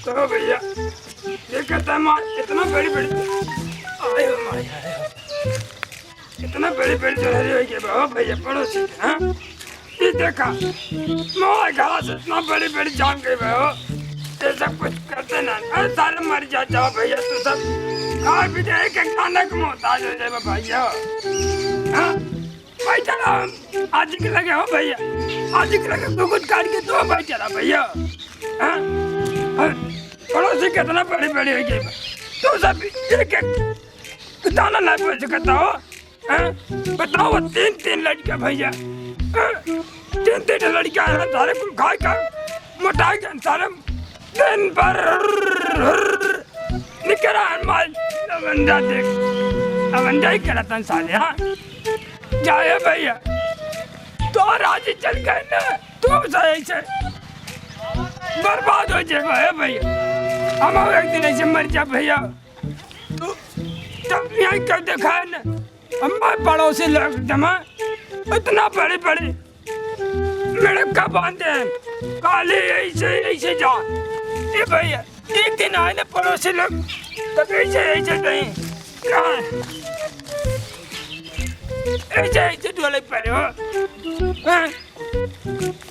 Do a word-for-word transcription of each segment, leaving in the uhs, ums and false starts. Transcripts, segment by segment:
ओ भैया, देखा था मार, इतना बड़ी बड़ी, आए हो मार, आए हो। इतना बड़ी बड़ी जोहरी होइ गई बा, ओ भैया, पड़ोसी के, हाँ? ई देखा, मोर घास इतना बड़ी बड़ी जाम गई बा, ओ। ये सब कुछ करते ना, अरे सारे मर जा, जाओ भैया, तू सब खा पी के एक एक दाना के मोहताज हो जाए बा भैया, हाँ? भाई चला, आज के लगे हो भैया, आज के लगे तू कुछ काट के दो भाई चला भैया, हाँ? और पड़ोसी कितना बड़ी बड़ी होइ गई बा, तू सब एक एक दाना ना बेच सकता हो। हैं? बताओ, तीन तीन लड़का भैया, हैं? तीन तीन लड़का है, सारे कुल खाए का मोटाए के सारे दिन भर निकरा है माल। लवंडा देख, लवंडा ही करत हैं साले, हाँ? जाए भैया, तो राजी चल गए ना, तू सही से बर्बाद हो जाए भैया। हम एक दिन ऐसे मर जा भैया। तू तब यहाँ कर देखा है ना, हमारे पड़ोसी लोग जमा इतना बड़ी बड़ी लड़का बांधे हैं, काले ऐसे ऐसे जा। ए भैया, एक दिन आए ना पड़ोसी लोग, तब ऐसे ऐसे नहीं, कहाँ है? ऐसे ऐसे ढोलक पर हो, हाँ?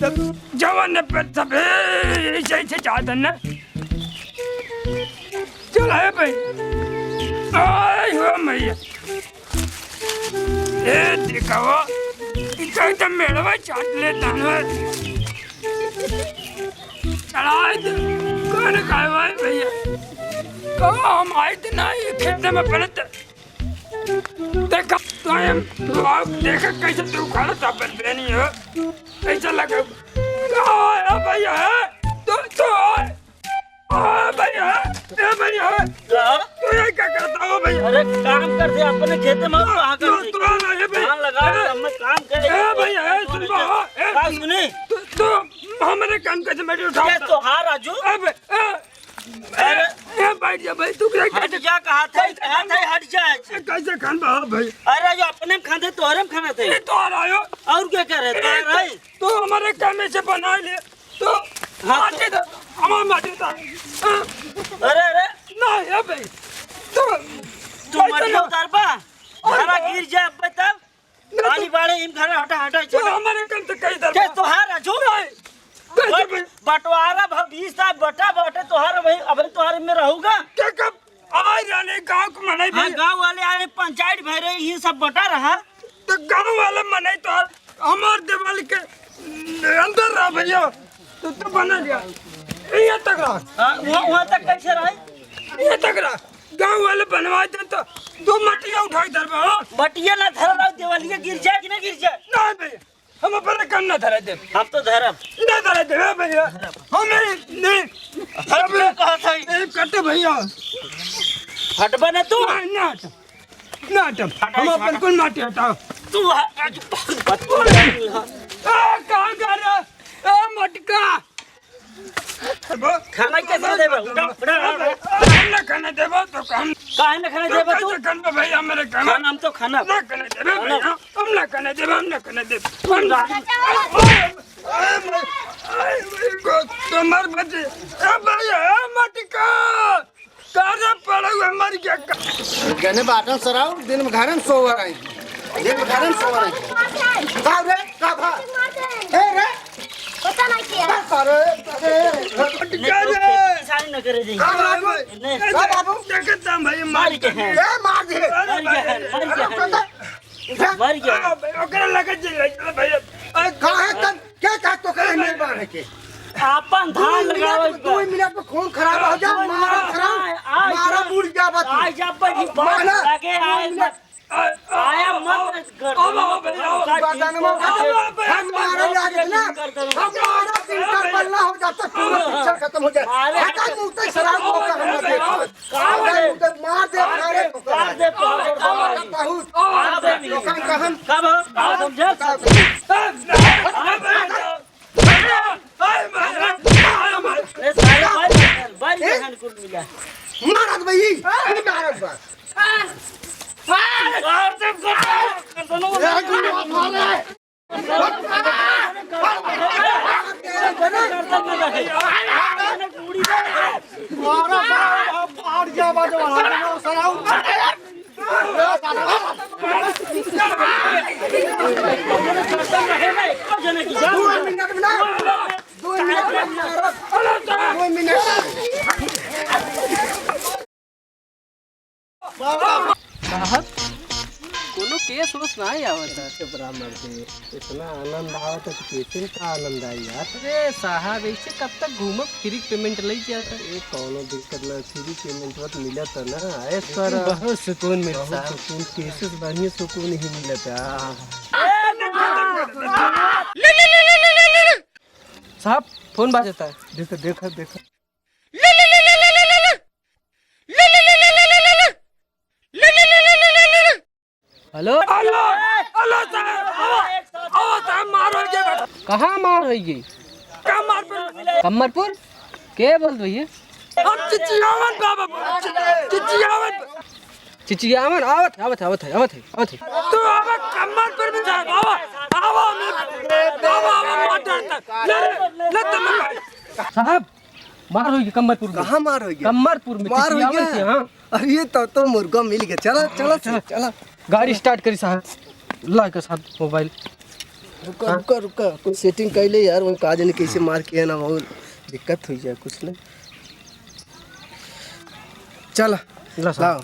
तब जवान पर सब ऐसे ऐसे जाते ना। चल है भाई, आय हो मैया। ए, दिखावा, इतना एकदम मेड़वा चाट ले, दानवर। चढ़ाए दे, कौन खाए भाई भैया? कहो, हम आए तो ना, ये खेत में पड़े थे। देखा, तो हम, तो आप देखा कैसे तू उखाड़ा था, बन बेनी हो, कैसे लगे? कहो, ए भैया, है? तू, तू, ओ भैया, ए भैया, का? तू ये क्या करता हो भैया? अरे काम करते अपने खेते में, कहाँ तू, करते? तू आ रहा है भैया। धान लगा रहे, ए, हम काम करे। ए भैया, ए, सुन बा, ए, का सुनी? तू, तू हमारे काम कैसे बैठ उठा? ये तोहार राजू। अब, ए, अरे। ए, बैठ जा भाई, तू क्या हट जा, कहा था, कहा था, हट जा ऐसे। कैसे खान बा भाई? अरे जो अपने में खाते, तोहरे में खाना थे। ये तो आ रहा हो। और क्या कर रहे? तोहरे। तू हमारे काम में से बना ले। तो हाँ, तो माटी दे, हमार माटी दे। हाँ। अरे, अरे। ना, ए भाई। तो तू मटिया उतार बा? अरे घरा बाबा। गिर जाए अब्बे तब? ना, पानी तो बाढ़े, इम घरा हटा, हटा, तो हटा। हमारे कम तो कई दर के बा। तोहार है, जो नहीं। कैसे बट-, भाई? बंटवारा भा बीस साल बटा बाटे तोहार भाई, अबे तोहार में रहूगा? क्या कब आए रहने गाँव के मनई हाँ, भाई? गाँव वाले आए, पंचायत भरे, ये सब बटा रहा। तो गाँव वाले मनई तो हमार देवाल के अंदर रहा भैया, तो, तो बना लिया। ये तक रहा। हाँ, वहाँ, वहाँ तक कैसे रहे? ये तक रहा। गाँव वाले बनवा दे तो दो मटिया उठा के धरबा, हाँ? मटिया ना धर रहा, देवालिया गिर जाए कि ना गिर जाए? ना भैया, हम अपने काम ना धरा दे। हम तो धरब। ना धरा दे, हाँ भैया। हम नहीं, नहीं। हट, हम क्यों कहा था? नहीं, कटे भैया। हटबा ना तू? ना, ना। ना हटब। हटा, हम हटा। अपन कुल माटी हटाओ। तू ह-, आज बहुत बड़ा आदमी ह। आ, कहाँ जा रहा? आ, मटका। खाना कैसे देबे? उठा, उठा, उठा। हम ना खाना देबो तो हम काहे ना खाना देबे तू? कैसे खाना भाई, हमारे खाना? खाना हम तो खाना। ना खाना देबे खाना। भैया, हम ना खाना देबे, हम ना खाना देबे। हम ना। अरे, अरे, अरे, तुम्हार बच्चे। ए भैया, ए मटका। कारे पड़े हुए मर गया का? गने बाटन सराउ, दिन में घरन सोवर आई। दिन में घरन सोवर आई। का रे? का भा? ए रे? पता नहीं क्या। का करे? अरे, नहीं, का तो रे? खेती किसानी न करे जाइए। का बाबू? नहीं। का बाबू? देखत हम भाई, मार मार के हैं। ए, मार दे। अरे मर गया है, भाई, मर गया है। अरे, मर गया है। आ, भाई, ओकरा लगे जे, चलो भाई। अरे, काहे तब? क्या का तो करे नहीं बाढ़ के? आपन धान दो मिनट लगावे में, दो मिनट में खून खराब हो जा, दो मारा मिनट खराब, में, आ मारा जा, बुढ़ जा बा तू। आ जा, बड़ी बात मारा, लगे, दो आए मिनट। मत, आया मत, गर्दन में गर्दन में हम मारा जाके ना, हम मारा तीन चार पल्ला हो जाता, पूरा पिक्चर खत्म हो जाए। मारे हटा मुंह से शराब को कहना दे। का बोले? उधर मार दे, मार मारे दे, को मार दे, मार दे। बहुत। मार दे नहीं। लोगन का हम का भाव? का समझे? ए, सारे बारी, बारी ए? बहन कुल मिला। मारत भाई, मारत बा। मार दे, मार दे। ए, गुरु, मार दे। अरे बाप, फाड़ गया बा जो हमारा सराउ। दो मिनट में ना, दो मिनट में ना, दो मिनट। साहब, कोनो केस वेस नाहीं आवत है। अरे बड़ा मर्दे, इतना आनंद आवत है तो केसे का आनंद आई यार? अरे साहब, ऐसे कब तक घूमब? फ्री पेमेंट लई जाता। ए, कौनो दिक्कत ना, फ्री पेमेंट बस मिलत है ना, ऐश लेकिन कर। बहुत सुकून मिलता बहुत है। सुकून, केसे से बढ़िया सुकून ही मिलत है। साहब, फोन बाजता है। देखो, देखो, देखो। हेलो। हेलो, हेलो साहब, आओ, आओ साहब, मार होइ गया बेटा। कहाँ मार होइ गई? कमरपुर। कमरपुर? के बोल रही है? हम चिचियावन बाबा बोल, चिचियावन। चिचियावन, आवत, आवत, आवत है, आवत है, आवत है। तू आवा कमरपुर में साहब, आवा, आवा, आवा, आवा, मार डालता। ले, ले, ले, तुम साहब, मार होइ गई कमरपुर में। कहाँ मार होइ गया? कमरपुर में, मार होइ चिचियावन गया? से, हाँ। अरे, ये तो, तो मुर्गा मिल गया। चला, चला, चला, चला। चला। गाड़ी स्टार्ट करी साहब। ला के साहब मोबाइल। रुका, हाँ। रुका, रुका। कोई सेटिंग कर ले यार, वो का जाने कैसे मार के है ना, वो दिक्कत हुई जाए कुछ ना। चला। ला साहब। लाओ।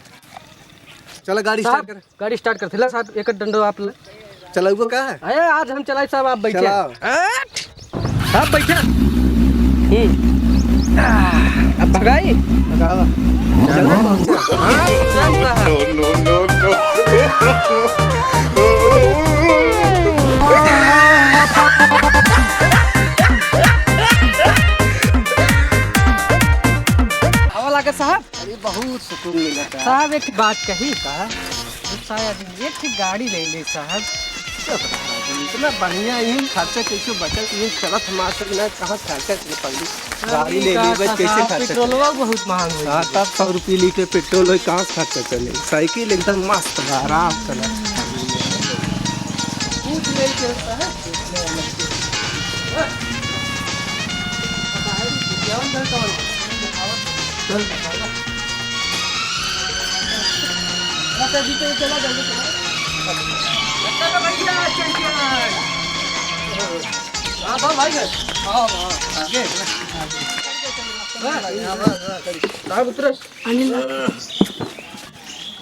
चला, गाड़ी साहब, स्टार्ट कर। गाड़ी स्टार्ट कर। ला साहब, एक डंडो आप ले। चलाऊबो का? अरे, आज हम चलाई साहब, आप बैठे। चलाओ। हट। आप बैठे। हम्म। अब भगाई? भगावा। चलो, पहुंचा। हाँ, चल रहा। No, no, no, no। हवा लागे साहब। अरे, बहुत सुकून मिलत है। साहब, एक बात कही। कहा? साहब, एक ठे गाड़ी ले ले साहब। इतना बढ़िया ही खर्चा कैसे बचल, ये चलत हमार सब ना, कहाँ खर्चा चल पड़ी? गाड़ी ले ली, बस कैसे खर्चा चले? पेट्रोलवा बहुत महंग हो गया। हाँ, तब सौ रुपये लीटर पेट्रोल हो, कहाँ से खर्चा चले? साइकिल एकदम मस्त बा, आराम से ना। पूछ ले के होता है। चल। हाँ, हाँ, भाई, हाँ, हाँ, आगे। हाँ, हाँ, हाँ, हाँ। लाग उतरे।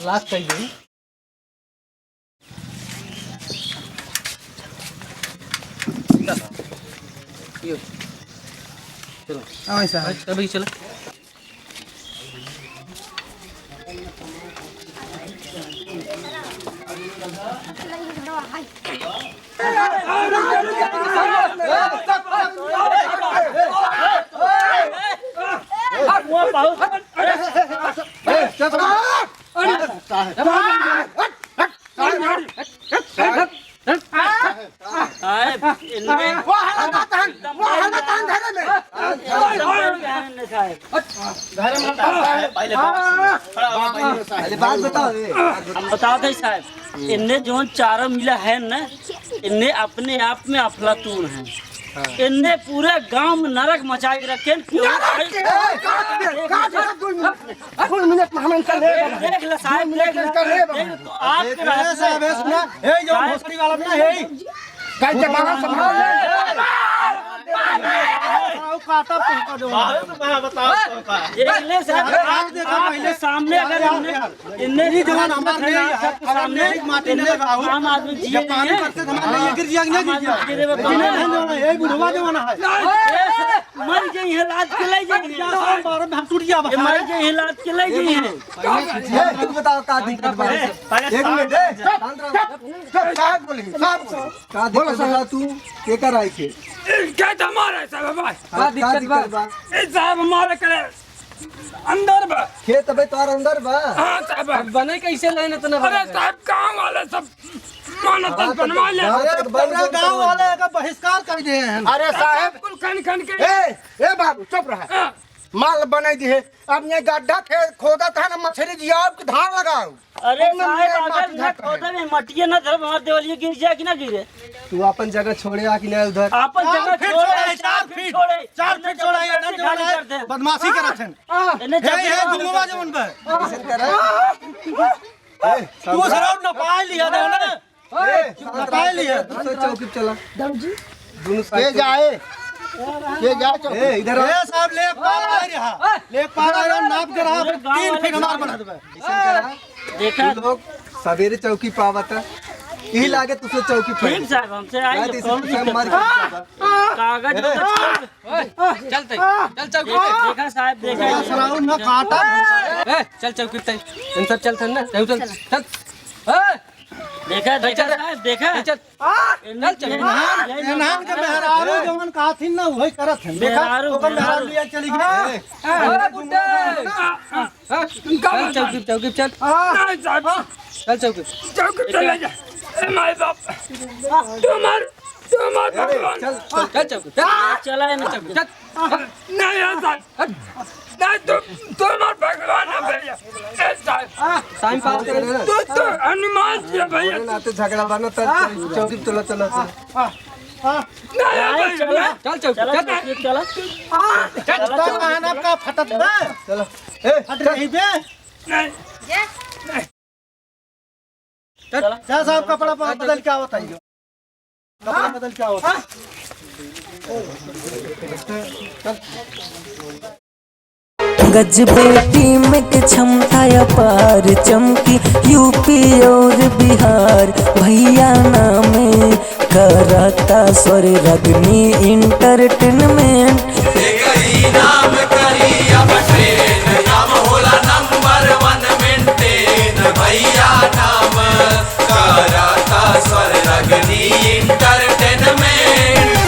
लाग कहीं गई। चलो। हाँ, भाई साहब। भाई, चलो, भाई, चलो। साहब, इनमें वो हालत आता है, वो हालत आता है धरे में। साहब, पहले बात सुनो। पहले बात बताओ, ए। हम बतावत है साहब, इनने जौन चारा मिला है न, इनने अपने आप में अफलातून है। हाँ। इनने पूरे गांव में नरक मचाई रखे हैं। पूरे नरक के, ए, काट दे, काट दे, दो मिनट। फुल मिनट में हम इनका ले, देख ले साहब, दो मिनट देख ले, इनका ले, देख ले, तो आप देख ले साहब, ए, सुना, ए, जो भोसड़ी वाला ना, ए, गाय के बाबा संभाल ले। आओ, काटा तुमको जो। देख ले साहब, अरे, आप आप देखो आप पहले। सामने अगर यार, हमने यार, इनने ये जवान हमार नहीं है, सबके अगर सामने नहीं माटी इनने नहीं लगाओ, आम आदमी जिए जब पानी नहीं है। बरसे तो हमार नहीं गिर जाएंगे, आम गिर आदमी जाएंगे। जिए नहीं है। लेकिन है जवान है, ये बुढ़वा जवान है। मर गई है, लाद के ले जाइए। क्या साहब, मारो, हम टूट गया ये बस। मर गई है, लाद के ले जाइए। पहले तू बताओ का दिक्कत बा? पहले एक मिनट, ए, शांत रहो। चुप, चुप, साहब बोले, साहब बोले। का दिक्कत बा तू? के कर आई के? इनके तो हमारे साहब भाई। का दिक्कत बा? ए साहब हमारे करे अंदर बा। खेत बे तोर अंदर बा। हाँ साहब। अब बने कैसे लेने इतना अरे बड़ा? साहब गाँव वाले सब मानत हाँ, तो बनवा ले। गाँव पूरा गाँव वाले का बहिष्कार कर दिए हैं। अरे साहब। कुल खन खन के। ए, ए बाबू, चुप रहा। हाँ। माल बनाई दिहे। अब ये गड्ढा खे-, खोदत है ना, मछरी जियाओ कि धान लगाओ। अरे ओमे साहब, मेरा अगर माटी न धरता है। खोदे में मटिए न धरब, हमार देवलिया गिर जाए कि ना गिरे? तू अपन जगह छोड़े आ कि ना उधर? अपन चार जगह फीट छोड़े, छोड़े, चार चार फीट फीट छोड़े। चार फीट छोड़े, ये बदमाशी करत हैं। इन्हें हे, हे, जुम्मा जवन बा। तू सराउर नपाय लिया दे ना। ए, नपाय लिया। दूसरे चौकी पे चला। दोनों के side जाए? के जाए चौकी? ए, इधर आ। ए, साहब, लेखपाल आ रहा। लेखपाल आ रहा, नाप के रहा, तीन फीट हमार बढ़ा देबे। ऐसा करा। देखा। तू लोग सवेरे चौकी पावत है। यही लागे तू से चौकी पे। ठीक साहब, हमसे आई यार, तो इसी कौन से दिक्कत मर है? गया। कागज ए। उधर छोड़। ओए, चल तई, चल चौकी पे। देखा साहब, देखा। ए, सराउर ना काटा। ए, चल चौकी पे। इन सब चल थन ना, चल, चल, चल। ए, देखा, देखा चल, साहब, देखा। चल। चल चौकी पे। एनहान, एनहान के मेहरारू जवन कहथिन ना, वही करत हैं। देखा, मेहरारू, ओकर मेहरारू मेहरारू। लिया चली गई। ए, अरे बुड्ढे। हाँ, चल चौकी पे, चौकी पे चल। नहीं साहब। चल चौकी पे। चौकी पे चले जा। ए माई बाप। तुम्हार, तुम्हार अरे, भगवान। चल, चल। चल चौकी पे, चल। चला है ना चौकी पे, चल। नहीं है साहब। हट। नहीं, तुम, तुम्हार भगवान है भैया। ए साहब। Time pass करे ना। तू तो हनुमान जी है भैया। अरे ना, तो झगड़ा बना, चल, चौकी पे चला, चला, चला। नहीं है भैया। चल चौकी पे, चला चल। चौकी पे, चला। चल, चला, चल। चल, चल। चल। चल। नहीं बे। नहीं। जा साहब, कपड़ा प-, बदल के आवत है। कपड़ा बदल के आवत है। गजबे team के क्षमता अपार, चमकी यूपी और बिहार। भैया नाम करता स्वर रगनी entertainment। एकही नाम करी अब train, नाम होला number one maintain। भैया नाम करता स्वर रगनी entertainment।